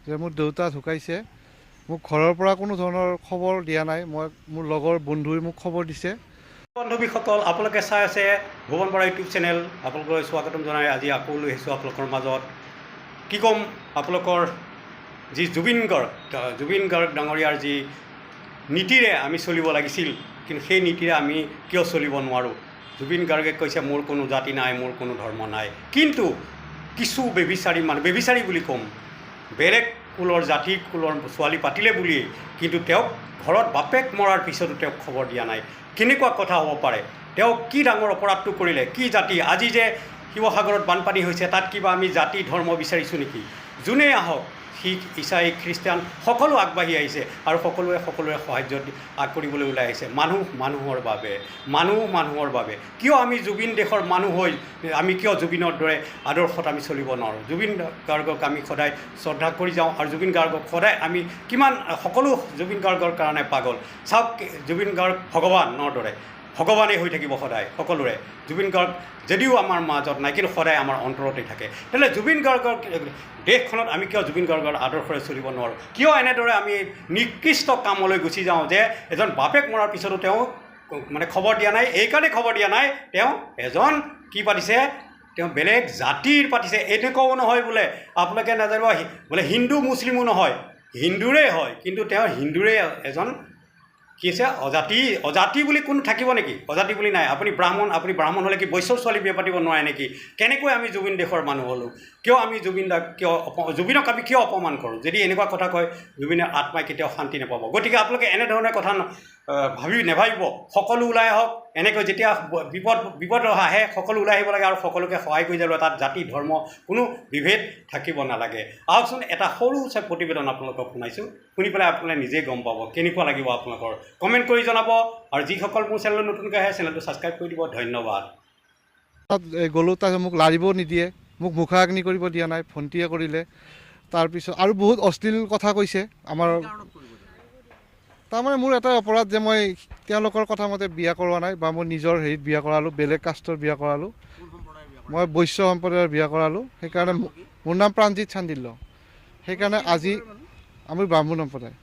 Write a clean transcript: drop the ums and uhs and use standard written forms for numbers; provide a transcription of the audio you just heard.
যে মোৰ দেউতা ঢুকাইছে। মোক ঘৰৰ পৰা কোনো ধৰণৰ খবৰ দিয়া নাই। মই মোৰ লগৰ বন্ধুৱে মোক খবৰ দিছে। বান্ধৱীসকল, আপোনালোকে চাই আছে ভুৱন বৰা ইউটিউব চেনেল। আপোনালোকলৈ স্বাগতম জনাই আজি আকৌ লৈ আহিছোঁ আপোনালোকৰ মাজত। কি ক'ম, আপোনালোকৰ যি জুবিন গাৰ্গ, জুবিন গাৰ্গ ডাঙৰীয়াৰ যি নীতিৰে আমি চলিব লাগিছিল, কিন্তু সেই নীতিৰে আমি কিয় চলিব নোৱাৰোঁ? জুবিন গাৰ্গে কৈছে, "মোৰ কোনো জাতি নাই, মোৰ কোনো ধৰ্ম নাই।" কিন্তু কিছু ব্যভিচাৰী মানুহ, ব্যভিচাৰী বুলি ক'ম, বেলেগ কুলৰ, জাতি কুলৰ ছোৱালী পাতিলে বুলিয়েই কিন্তু তেওঁক ঘৰত বাপেক মৰাৰ পিছতো তেওঁক খবৰ দিয়া নাই। কেনেকুৱা কথা হ'ব পাৰে? তেওঁ কি ডাঙৰ অপৰাধটো কৰিলে? কি জাতি? আজি যে শিৱসাগৰত বানপানী হৈছে, তাত কিবা আমি জাতি ধৰ্ম বিচাৰিছোঁ নেকি? যোনেই আহক, শিখ, ইছাই, খ্ৰীষ্টান সকলো আগবাঢ়ি আহিছে আৰু সকলোৱে সকলোৰে সাহাৰ্য আগ কৰিবলৈ ওলাই আহিছে। মানুহ মানুহৰ বাবে, মানুহ মানুহৰ বাবে। কিয় আমি জুবিন দেশৰ মানুহ হৈ আমি কিয় জুবিনৰ দৰে আদৰ্শত আমি চলিব নোৱাৰোঁ? জুবিন গাৰ্গক আমি সদায় শ্ৰদ্ধা কৰি যাওঁ আৰু জুবিন গাৰ্গক সদায় আমি কিমান সকলো জুবিন গাৰ্গৰ কাৰণে পাগল। চাওক, জুবিন গাৰ্গ ভগৱানৰ দৰে, ভগৱানেই হৈ থাকিব সদায় সকলোৰে। জুবিন গাৰ্গ যদিও আমাৰ মাজত নাই, কিন্তু সদায় আমাৰ অন্তৰতে থাকে। তেনেহ'লে জুবিন গাৰ্গৰ দেশখনত আমি কিয় জুবিন গাৰ্গৰ আদৰ্শৰে চলিব নোৱাৰোঁ? কিয় এনেদৰে আমি নিকৃষ্ট কামলৈ গুচি যাওঁ যে এজন বাপেক মৰাৰ পিছতো তেওঁ মানে খবৰ দিয়া নাই? এইকাৰণে খবৰ দিয়া নাই, তেওঁ এজন কি পাতিছে, তেওঁ বেলেগ জাতিৰ পাতিছে। এনেকুৱাও নহয় বোলে, আপোনালোকে নাজানিব, বোলে হিন্দু মুছলিমো নহয়, হিন্দুৰে হয়, কিন্তু তেওঁ হিন্দুৰে এজন কি আছে, অজাতি। অজাতি বুলি কোনো থাকিব নেকি? অজাতি বুলি নাই। আপুনি ব্ৰাহ্মণ, আপুনি ব্ৰাহ্মণ হ'লে কি বৈশ্যৰ ছোৱালী বিয়া পাতিব নোৱাৰে নেকি? কেনেকৈ আমি জুবিন দেশৰ মানুহ হ'লোঁ? কিয় আমি জুবিন দাক কিয় জুবিনক আমি কিয় অপমান কৰোঁ? যদি এনেকুৱা কথা কয়, জুবিনৰ আত্মাই কেতিয়াও শান্তি নাপাব। গতিকে আপোনালোকে এনেধৰণে কথা ভাবি নাভাবিব। সকলো ওলাই আহক। এনেকৈ যেতিয়া বিপদ বিপদ আহে, সকলো ওলাই আহিব লাগে আৰু সকলোকে সহায় কৰি যাব। তাত জাতি ধৰ্ম কোনো বিভেদ থাকিব নালাগে। আহকচোন, এটা সৰু চাই প্ৰতিবেদন আপোনালোকক শুনাইছোঁ। শুনি পেলাই আপোনালোকে নিজেই গম পাব কেনেকুৱা লাগিব। আপোনালোকৰ কমেণ্ট কৰি জনাব আৰু যিসকল মোৰ চেনেলত নতুনকৈ আহে, চেনেলটো ছাবস্ক্ৰাইব কৰি দিব। ধন্যবাদ। তাত গ'লোঁ, তাৰপিছত মোক লাৰিব নিদিয়ে, মোক মুখাগ্নি কৰিব দিয়া নাই, ভণ্টিয়ে কৰিলে। তাৰপিছত আৰু বহুত অশ্লীল কথা কৈছে। আমাৰ তাৰমানে মোৰ এটাই অপৰাধ যে মই তেওঁলোকৰ কথা মতে বিয়া কৰোৱা নাই বা মই নিজৰ হেৰিত বিয়া কৰালোঁ, বেলেগ কাষ্টৰ বিয়া কৰালোঁ। মই বৈশ্য সম্প্ৰদায়ৰ বিয়া কৰালোঁ। সেইকাৰণে মোৰ নাম প্ৰাণজিৎ চান্দিল্য। সেইকাৰণে আজি আমি ব্ৰাহ্মণ সম্প্ৰদায়।